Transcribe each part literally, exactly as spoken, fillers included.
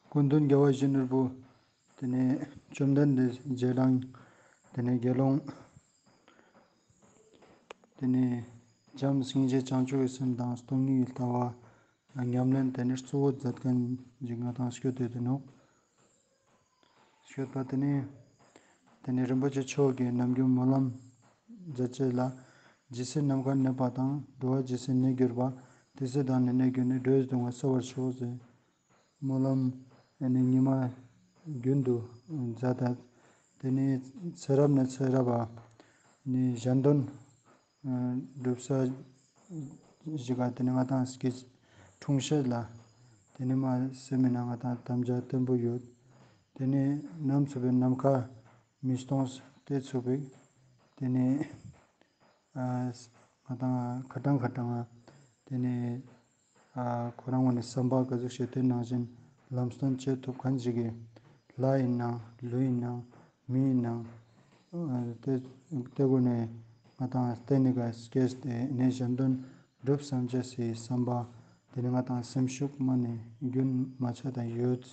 སྐུ་མདུན་རྒྱལ་བ་ཡིད་བཞིན་ནོར་བུ། ཏེ་ནེ་བཅོམ་ལྡན་འདས་རྗེས་འབྲང་། ཏེ་ནེ་དགེ་སློང་། ཏེ་ནེ་བྱམས་སྙིང་རྗེ་བྱང་ཆུབ་ཀྱི་སེམས་དང་སྟོང་ཉིད་ཀྱི་ལྟ་བ་ཉམས་ལེན་ཏེ་ནེ་གཙོ་བོ་མཛད་མཁན་ཞིག་ང་དང་སྐྱོད་དེ་ཡོད་ནོག། སྐྱོད་པ་ཏེ་ནེ་ཏེ་ནེ་རིན་པོ་ཆེ་མཆོག་གི་ནམ་རྒྱུན་སྨོན་ལམ་མཛད་ཅེས་ལ། ཇི་སྲིད་ནམ་མཁའ་གནས་པ་དང་། འགྲོ་བ་ཇི་སྲིད་གནས་གྱུར་པ། དེ་སྲིད་བདག་ནི་གནས་གྱུར་ནས། འགྲོ་བའི་སྡུག་བསྔལ་སེལ་བར་ཤོག་ཟེར། སྨོན་ལམ་ཨ་ནི་ཉི་མ་རྒྱུན་དུ་མཛད་དེ། ཏེ་ནེ་ཚེ་རབས་ནས་ཚེ་རབས་བ་ནི་གཞན་དོན་སྒྲུབ་ས་ཞིག་ག་ཏེ་ནེ་ང་དང་སྐྱེ་འཁྲུངས་ཤེས་ལ། ཏེ་ནེ་མ་སེམས་ནང་ང་དང་དམ་བཅའ་བརྟན་པོ་ཡོད། ཏེ་ནེ་ནམ་ཚུགས་པའི་ནམ་མཁའ་མི་སྟོང་སྟེ་ཚུགས་པའི་ཏེ་ནེ་ཨ་ང་དང་ཁ་ཏང་ཁ་ཏང་ཏེ་ནེ་ཨ་ཁོ་རང་ངོས་ནས་བསམ་པ་ག་ཟུག་ཤེས་ཏེ་ནང་བཞིན་ལམ་སྟོན་བྱེད་ཐུབ་མཁན་ཞིག་གི་ལྷ་ཡིན་ནང་ཀླུ་ཡིན་ནང་མི་ཡིན་ནང་ཨ་ཏེ་ཏེ་གུན་ནེ་ང་དང་ཏེ་ནེ་ག་སྐྱེས་ཏེ་ནེ་གཞན་དོན་སྒྲུབ་བསམ་བྱ་སི་བསམ་པ་ཏེ་ནེ་ང་དང་སེམས་ཤུགས་མ་ནེ་རྒྱུན་མ་ཆད་དེ་ཡོད།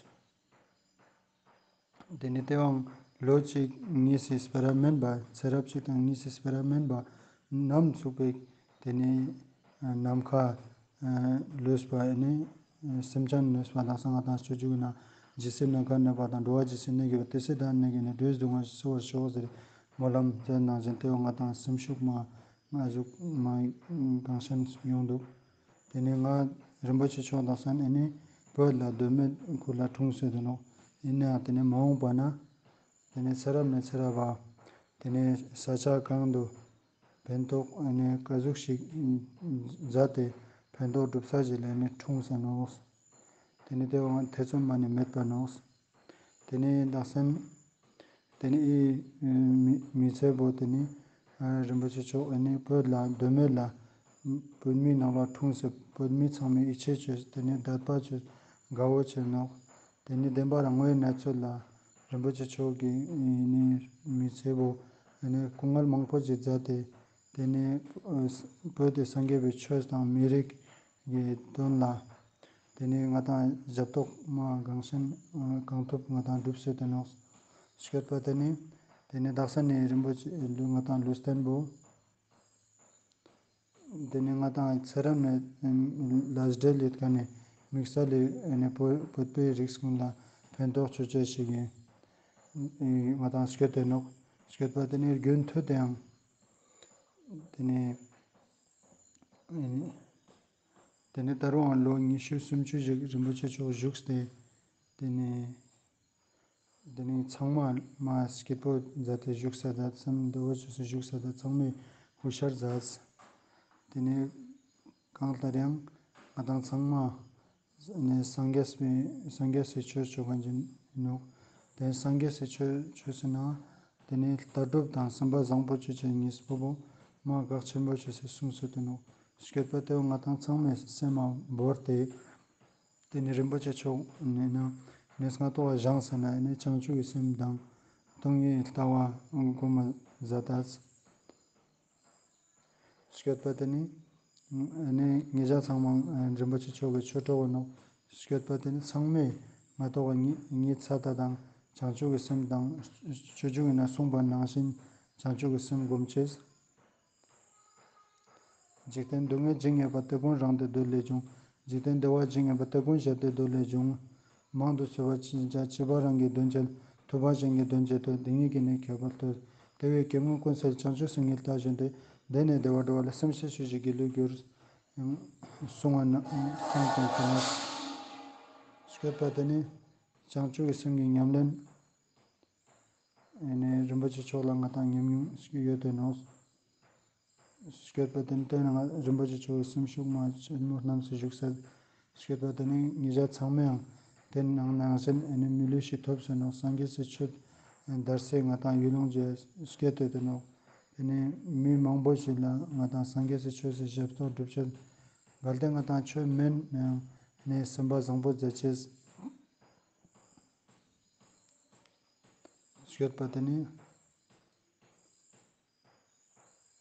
ཏེ་ནེ་ཏེ་བོ་ལོ་གཅིག་གཉིས་སི་སྤེ་ར་མན་པ་ཚེ་རབས་གཅིག་དང་གཉིས་སི་སྤེ་ར་མན་པ་ནམ་ཚུགས་པའི་ཏེ་ནེ་ནམ་མཁའ་ལུས་པ་ཨ་ནི་སེམས་ཅན་ལུས་པ་དག་ས་ང་དང་སྤྱོད་འཇུག་ན་ཇི་སྲིད་ནམ་མཁའ་གནས་པ་དང་། འགྲོ་བ་ཇི་སྲིད་གནས་གྱུར་པ། དེ་སྲིད་བདག་ནི་གནས་གྱུར་ནས། འགྲོ་བའི་སྡུག་བསྔལ་སེལ་བར་ཤོག་ཟེར་སྨོན་ལམ་མཛད་ནང་བཞིན་ཏེ་བོ་ང་དང་སེམས་ཤུགས་མ་ང་ཟུག་མ་གང་ཤེས་ཡོང་འདུག། ཏེ་ནེ་ང་རིན་པོ་ཆེ་མཆོག་དང་སན་ཨ་ནི་བོད་ལ་མདོ་སྨད་ཁུལ་ལ་འཁྲུངས་སེ་ཡོད་ནོག། ཨིན་ནའང་ཏེ་ནེ་མ་འོངས་པ་ན་ཏེ་ནེ་ཚེ་རབས་ནས་ཚེ་རབས་བ་ཏེ་ནེ་ས་ཆ་གང་དུ་ཕན་ཐོགས་ཨ་ནི་ག་ཟུག་ཞིག་མཛད་དེ་ཕན་ཐོགས་སྒྲུབ་ས་ཞིག་ལ་ཨ་ནི་འཁྲུངས་ས་ནོག། ཏེ་ནེ་ཏེ་བོ་ཐེ་ཚོམ་མ་ནེ་མེད་པ་ནོག། ཏེ་ནེ་དག་སན་ཏེ་ནེ་ཨི་མི་མི་ཚེ་བོ་ཏེ་ནེ་ཨ་རིན་པོ་ཆེ་མཆོག་ཨ་ནི་བོད་ལ་མདོ་སྨད་ལ་བོད་མི་ནང་ལ་འཁྲུངས་སེ་བོད་མི་ཚང་མས་ཡིད་ཆེས་བཅོས་ཏེ་ནེ་དད་པ་བཅོས་དགའ་བོ་བཅོས་ནོག། ཏེ་ནེ་བདེན་པ་རང་དངོས་གནས་ཚུལ་ལ་རིན་པོ་ཆེ་མཆོག་གི་ཨ་ནི་མི་ཚེ་བོ་ཨ་ནི་སྐུ་ངལ་མང་པོ་ཞིག་མཛད་དེ་ཏེ་ནེ་བོད་དི་སངས་རྒྱས་པའི་ཆོས་དང་མི་རིགས་གི་དོན་ལ་ཏེ་ནེ་ང་དང་ཞབས་ཏོག་མ་གང་ཤེས་གང་ཐུབ་ང་དང་སྒྲུབ་སེ་ཡོད་ནོག། སྐྱོད་པ་ཏེ་ནེ་ཏེ་ནེ་དག་ས་ནེ་རིན་པོ་ཆེ་ང་དང་ལུས་རྟེན་བོ་ཏེ་ནེ་ང་དང་ཚེ་རབས་ནས་ལས་འབྲེལ་ཡོད་ཁན་ནི་དམིགས་བསལ་ལས་ཨ་ནི་བོད་བོད་པའི་རིགས་ཀུན་ལ་ཕན་ཐོགས་ཅོ་ཅེས་ཤིག་ཨིན། ང་དང་སྐྱོད་དེ་ནོག། སྐྱོད་པ་ཏེ་ནེ་རྒྱུན་མཐུད་དེའང་ཏེ་ནེ་ཨ་ནི་ཏེ་ནེ་ད་རུང་ལོ་ཉི་ཤུ་སུམ་ཅུ་ཞིག་རིན་པོ་ཆེ་མཆོག་བཞུགས་ཏེ་ཏེ་ནེ་ཏེ་ནེ་ཚང་མ་མ་སྐྱིད་པོ་མཛད་དེ་བཞུགས་ས་མཛད་སམ་འདོད་པ་ཅོས་ཏེ་བཞུགས་ས་མཛད། ཚང་མས་ཧུ་ཤར་མཛད། ཏེ་ནེ་གང་ལྟར་ཡང་ང་དང་ཚང་མ་ནི་སངས་རྒྱས་པའི་སངས་རྒྱས་སི་ཆོས་ཅོ་ཁན་ཅིག་ཨིན་ནོག། ཏེ་སངས་རྒྱས་སི་ཆོས་ཆོས་ཟེར་ན་ཏེ་ནེ་ལྟ་གྲུབ་དང་སེམས་པ་བཟང་པོ་ཅོ་ཅེས་ཉིས་པོ་བོ་མ་གལ་ཆེན་པོ་ཅོས་ཏེ་གསུངས་སེ་ཡོད་ནོག། སྐྱོད་པ་ཏེ་བོ་ང་དང་ཚང་མས་སེམས་མ་བོར་ཏེ་ཏེ་ནེ་རིན་པོ་ཆེ་མཆོག་ནེ་ན་ནེ་སྔ་ཏོག་བཞེངས་ས་ན་ནི་བྱང་ཆུབ་ཀྱི་སེམས་དང་སྟོང་ཉིད་ལྟ་བ་སྒོམ་མ་མཛད་དེ། སྐྱོད་པ་ཏེ་ནེ་ནི་ང་ཞ་ཚང་མ་རིན་པོ་ཆེ་མཆོག་གི་ཆོས་གྲོགས་ནོག། སྐྱོད་པ་ཏེ་ནེ་ཚང་མས་ང་ཏོག་ཉི་ཉི་ཚ་ད་དང་བྱང་ཆུབ་ཀྱི་སེམས་དང་སྤྱོད་འཇུག་ཨིན་ན་གསུངས་པ་ནང་བཞིན་བྱང་ཆུབ་ཀྱི་སེམས་སྒོམ་ཅེས། འཇིག་རྟེན་སྡུག་བསྔལ་ཇི་སྙེད་པ། དེ་ཀུན་རང་དོན་འདོད་ལས་བྱུང་། འཇིག་རྟེན་བདེ་བ་ཇི་སྙེད་པ། དེ་ཀུན་གཞན་དོན་འདོད་ལས་བྱུང་། མང་དུ་འཚོ་བ་ཅི་བྱ། སྤྱོད་པ་རང་གི་དོན་བྱེད། ཐུབ་པ་གཞན་གྱི་དོན་བྱེད་དོ། དེ་ཉིད་ཀྱིས་ནི་ཁྱད་པར་སྟོན། དེ་བས་སྐྱེ་དངོས་ཀུན་སེལ། བྱང་ཆུབ་སེམས་ཉིད་ལྟ་བཞིན་ཏེ། དེས་ནི་བདེ་བ་འགྲུབ་པ་ལ། སེམས་ཅན་ཆོས་ཀྱི་དགེ་ལེགས་འགྱུར། གསུངས་པ་ན་གསུངས་ཀྱང་ཁྱོད་ན། སྐྱོད་པ་ཏེ་ནེ་བྱང་ཆུབ་ཀྱི་སེམས་ཀྱི་ཉམས་ལེན། ཨ་ནི་རིན་པོ་ཆེ་མཆོག་ལ་ང་དང་ཉམས་མྱོང་ཞིག་ཡོད་དེ་ནོག། སྐྱོད་པ་ཏེ་ནེ་ཏེ་ནང་རིན་པོ་ཆེ་མཆོག་གི་སེམས་ཤུགས་མ་ཆེན་མོ་རྣམས་སུ་བཞུགས་ས། སྐྱོད་པ་ཏེ་ནེ་ང་ཞ་ཚང་མའང་ཏེ་ནང་ནང་བཞིན་ཨ་ནི་མི་ལུས་ཤིག་ཐོབ་སེ་ནོག། སངས་རྒྱས་སི་ཆོས་དར་སེ་ང་དང་ཡུལ་ལུང་ཅིག་སྐྱོད་དེ་ནོག། ཏེ་ནེ་མི་མང་པོ་ཞིག་ལ་ང་དང་སངས་རྒྱས་སི་ཆོས་སི་ཞབས་ཏོག་སྒྲུབ་ཅེས། གལ་ཏེ་ང་དང་ཆོས་མེན་ནའང་ནི་སེམས་པ་བཟང་པོ་མཛད་ཅེས། སྐྱོད་པ་ཏེ་ནེ་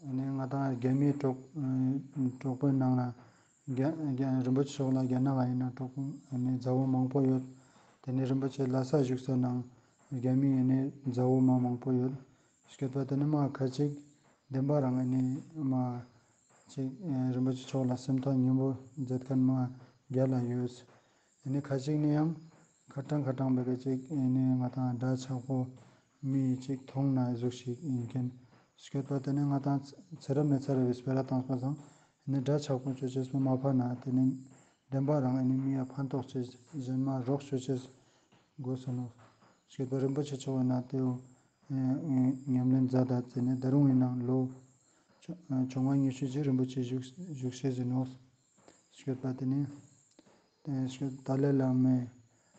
ཨ་ནི་ང་དང་རྒྱ་མིའི་གྲོགས་གྲོགས་པོའི་ནང་ན་རྒྱ་རྒྱ་རིན་པོ་ཆེ་མཆོག་ལ་རྒྱ་ནག་ག་ཨིན་ན་གྲོགས་པོ་ཨ་ནི་མཛའ་བོ་མང་པོ་ཡོད། ཏེ་ནེ་རིན་པོ་ཆེ་ལྷ་ས་བཞུགས་ས་ནང་རྒྱ་མི་ཨེ་ནེ་མཛའ་བོ་མ་མང་པོ་ཡོད། སྐྱོད་པ་ཏེ་ནེ་མ་ཁ་ཅིག་བདེན་པ་རང་ཨེ་ནེ་མ་ཅིག་ཨེ་རིན་པོ་ཆེ་མཆོག་ལ་སེམས་ཐག་ཉེ་པོ་མཛད་མཁན་མ་རྒྱལ་ལ་ཡོད། ཨེ་ནེ་ཁ་ཅིག་ནི་ཡང་ཁ་ཏང་ཁ་ཏང་བེ་ཁ་ཅིག་ཨེ་ནེ་ང་ཏང་འདྲ་ཆགས་པོ་མི་ཅིག་མཐོང་ན་ཟུག་ཞིག་ཨིན་མཁན། སྐྱོད་པ་ཏེ་ནེ་ང་ཏང་ཚེ་རབས་ནེ་ཚེ་རབས་སི་སྤེ་ར་ཏང་པ་སང་ཨེ་ནེ་འདྲ་ཆགས་པོ་ཅོ་ཅེས་པོ་མ་ཕན་ན་ཏེ་ནེ་བདེན་པ་རང་ཨེ་ནེ་མི་ཡ་ཕན་ཐོགས་ཅེས་ཞན་མ་རོགས་ཅོ་ཅེས་དགོས་སོ་ནོག། སྐྱོད་པ་རིན་པོ་ཆེ་མཆོག་ཨིན་ན་ཏེའོ་ཨེ་ཨེ་ཉམས་ལེན་མཛད་ད་ཏེ་ནེ་ད་རུང་ཨིན་ནའང་ལོ་བཅོ་ཨེ་བཅོ་ལྔ་ཉི་ཤུ་ཅིག་རིན་པོ་ཆེ་བཞུགས་བཞུགས་ཤེས་ཨིན་ནོག། སྐྱོད་པ་ཏེ་ནེ་ཏེ་སྐྱོད་ཏཱ་ལའི་བླ་མའི་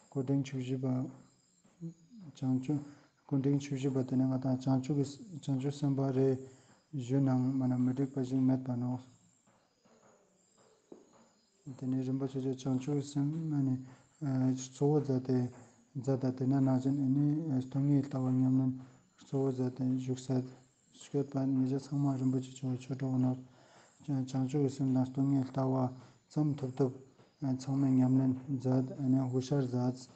སྐུ་ཕྲེང་བཅུ་བཞི་པ་བྱང་ཆུབ་སྐུ་ཕྲེང་བཅུ་བཞི་པ་ཏེ་ནེ་ང་ཏང་བྱང་ཆུབ་ཀྱི་བྱང་ཆུབ་སེམས་དཔའ་རེ་ཞུ་ནའང་མ་ན་མི་འགྲིག་པ་ཞིག་མེད་པ་ནོག། ཏེ་ནེ་རིན་པོ་ཆེ་མཆོག་བྱང་ཆུབ་སེམས་ཨེ་ནེ་ཨེ་གཙོ་བོ་མཛད་དེ་མཛད་ད་ཏེ་ན་ནང་བཞིན་ཨེ་ནེ་ཨེ་སྟོང་ཉིད་ལྟ་བ་ཉམས་ལེན་གཙོ་བོ་མཛད་དེ་བཞུགས་ས། སྐྱོད་པ་ཉེ་ཆ་ཚང་མ་རིན་པོ་ཆེ་མཆོག་གི་ཆོས་གྲོགས་ནོག། བྱང་ཆུབ་ཀྱི་སེམས་དང་སྟོང་ཉིད་ལྟ་བ་ཙམ་ཐོབ་ཐོབ་ཨེ་ཚང་མས་ཉམས་ལེན་མཛད་ཨེ་ནེ་ཧུ་ཤར་མཛད།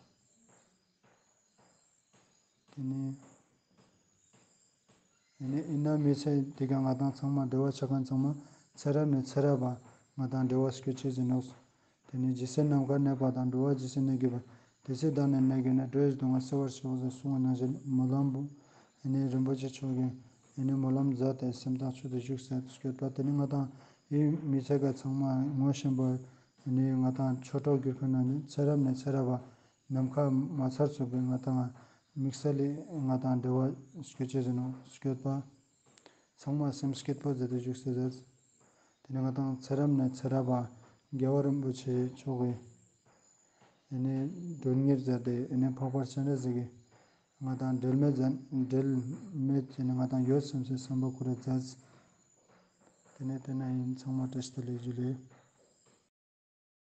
ཏེ་ནེ་ཨེ་ནེ་ཨིན་ན་མི་ཚེ་འདི་ཀ་ང་ཏང་ཚང་མ་འབྲེལ་བ་ཆགས་མཁན་ཚང་མ་ཚེ་རབས་ནེ་ཚེ་རབས་པ་ང་ཏང་འབྲེལ་བ་སྐྱོད་ཅེས་ཨིན་ནོག། ཏེ་ནེ་ཇི་སྲིད་ནམ་མཁའ་གནས་པ་དང་འགྲོ་བ་ཇི་སྲིད་གནས་ཀྱི་བར། དེ་སྲིད་བདག་ནི་གནས་གྱུར་ན། འགྲོ་བའི་སྡུག་བསྔལ་སེལ་བར་ཤོག་ཟེར་གསུངས་པ་ནང་བཞིན་སྨོན་ལམ་པོ་ཨེ་ནེ་རིན་པོ་ཆེ་མཆོག་གི་ཨེ་ནེ་སྨོན་ལམ་མཛད་དེ་སེམས་ཐག་ཆོད་དེ་བཞུགས་ས་སྐྱོད་པ་ཏེ་ནེ་ང་ཏང་ཨེ་མི་ཚེ་ག་ཚང་མ་ངོ་ཤེས་པ་ཨེ་ནེ་ང་ཏང་ཆོས་གྲོགས་གྱུར་མཁན་ནི་ཚེ་རབས་ནེ་ཚེ་རབས་པ་ནམ་མཁའ་མ་ཚར་ཚུག་པའི་ང་ཏང་དམིགས་བསལ་ལི་ང་ཏང་འབྲེལ་བ་སྐྱོད་ཅེས་ཨིན་ནོག་སྐྱོད་པ། ཚང་མ་སེམས་བསྐྱེད་པོ་མཛད་དེ་བཞུགས་སེ་མཛད། ཏེ་ནེ་ང་ཏང་ཚེ་རབས་ནེ་ཚེ་རབས་པ་རྒྱལ་བ་རིན་པོ་ཆེ་མཆོག་གི་ཨེ་ནེ་མགྲོན་གཉེར་མཛད་དེ་ཨེ་ནེ་འཕགས་པ་སྤྱན་རས་གཟིགས་ཀྱི་ང་ཏང་འབྲལ་མེད་མཛད་འབྲལ་མེད་ཅེས་ནི་ང་ཏང་ཡོད་སེམས་སི་བསམ་པ་ཁོ་ར་མཛད། ཏེ་ནེ་ཏེ་ན་ཨིན། ཚང་མ་བཀྲ་ཤིས་བདེ་ལེགས་ཇུ་ལེ།